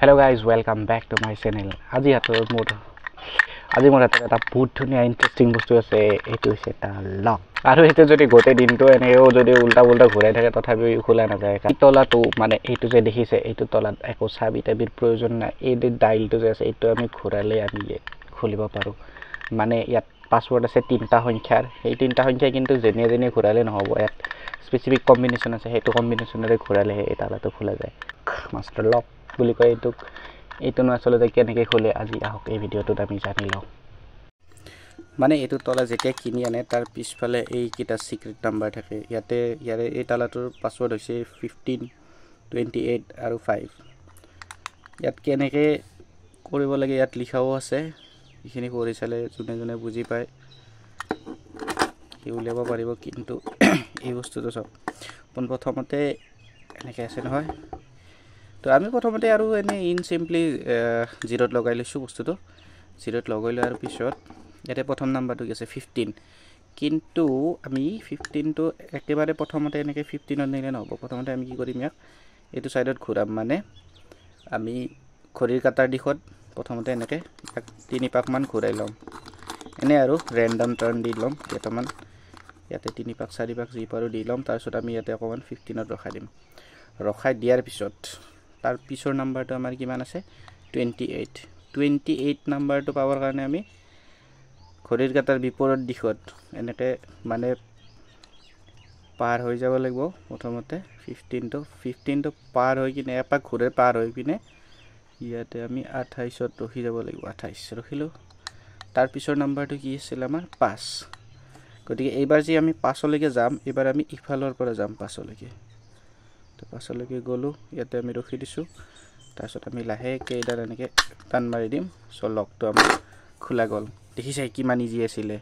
Hello guys, welcome back to my channel. আজি মোৰ হাতত এটা বহুত ধুনীয়া ইণ্টাৰেষ্টিং বস্তু আছে। এইটো হৈছে এটা লক। আৰু সেইটো যদি গোটেই দিনটো এনেকৈও যদি উল্টা পুল্টা ঘূৰাই থাকে, তথাপিও খোলা নাযায়। এই তলাটো, মানে এইটো যে দেখিছে, এইটো তলাত একো চাবি তাবিৰ প্ৰয়োজন নাই। এই যে ডাইলটো যে আছে, এইটো আমি ঘূৰালে আমি খুলিব পাৰোঁ। মানে ইয়াত পাছৱৰ্ড আছে তিনিটা সংখ্যাৰ। সেই তিনিটা সংখ্যা কিন্তু যেনে যেনে ঘূৰালে নহ'ব। ইয়াত স্পেচিফিক কম্বিনেশ্যন আছে, সেইটো কম্বিনেশ্যনেৰে ঘূৰালেহে এই তালাটো খোলা যায়। মাষ্টাৰ লক বুলি কয় এইটোক। এইটোনো আচলতে কেনেকৈ খোলে, আজি আহক এই ভিডিঅ'টোত আমি জানি লওঁ। মানে এইটো তলা যেতিয়া কিনি আনে, তাৰ পিছফালে এইকেইটা ছিক্ৰেট নাম্বাৰ থাকে। ইয়াৰে এই তালাটোৰ পাছৱৰ্ড হৈছে 15, 28 আৰু 5। ইয়াত কেনেকৈ কৰিব লাগে ইয়াত লিখাও আছে। এইখিনি পঢ়ি চালে যোনে যোনে বুজি পায়, সি উলিয়াব পাৰিব। কিন্তু এই বস্তুটো চাওক, পোনপ্ৰথমতে এনেকৈ আছে নহয়। তো আমি প্ৰথমতে আৰু এনেই ইন চিম্পলি জিৰ'ত লগাই লৈছোঁ বস্তুটো। জিৰ'ত লগাই লোৱাৰ পিছত ইয়াতে প্ৰথম নাম্বাৰটো কি আছে? 15। কিন্তু আমি 15টো একেবাৰে প্ৰথমতে এনেকৈ 15ত নিলে নহ'ব। প্ৰথমতে আমি কি কৰিম? ইয়াক এইটো ছাইডত ঘূৰাম। মানে আমি ঘড়ীৰ কাটাৰ দিশত প্ৰথমতে এনেকৈ ইয়াক তিনি পাকমান ঘূৰাই ল'ম। এনেই আৰু ৰেণ্ডম টাৰ্ণ দি ল'ম কেইটামান। ইয়াতে তিনি পাক, চাৰি পাক যি পাৰোঁ দি ল'ম। তাৰপিছত আমি ইয়াতে অকণমান 15ত ৰখাই দিম। ৰখাই দিয়াৰ পিছত তাৰ পিছৰ নাম্বাৰটো আমাৰ কিমান আছে? 28। 28 নাম্বাৰটো পাবৰ কাৰণে আমি ঘড়ীৰ কাটাৰ বিপৰীত দিশত এনেকৈ মানে পাৰ হৈ যাব লাগিব। প্ৰথমতে 15টো পাৰ হৈ কিনে, এপাক ঘূৰে পাৰ হৈ পিনে ইয়াতে আমি 28ত ৰখি যাব লাগিব। 28 ৰখিলোঁ। তাৰ পিছৰ নাম্বাৰটো কি আছিল আমাৰ? 5। গতিকে এইবাৰ যি আমি 5লৈকে যাম, এইবাৰ আমি ইফালৰ পৰা যাম 5লৈকে। তো 5লৈকে গ'লোঁ, ইয়াতে আমি ৰখি দিছোঁ। তাৰপিছত আমি লাহেকৈ এইডাল এনেকৈ টান মাৰি দিম। চ' লকটো আমাৰ খোলা গ'ল। দেখিছে কিমান ইজি আছিলে?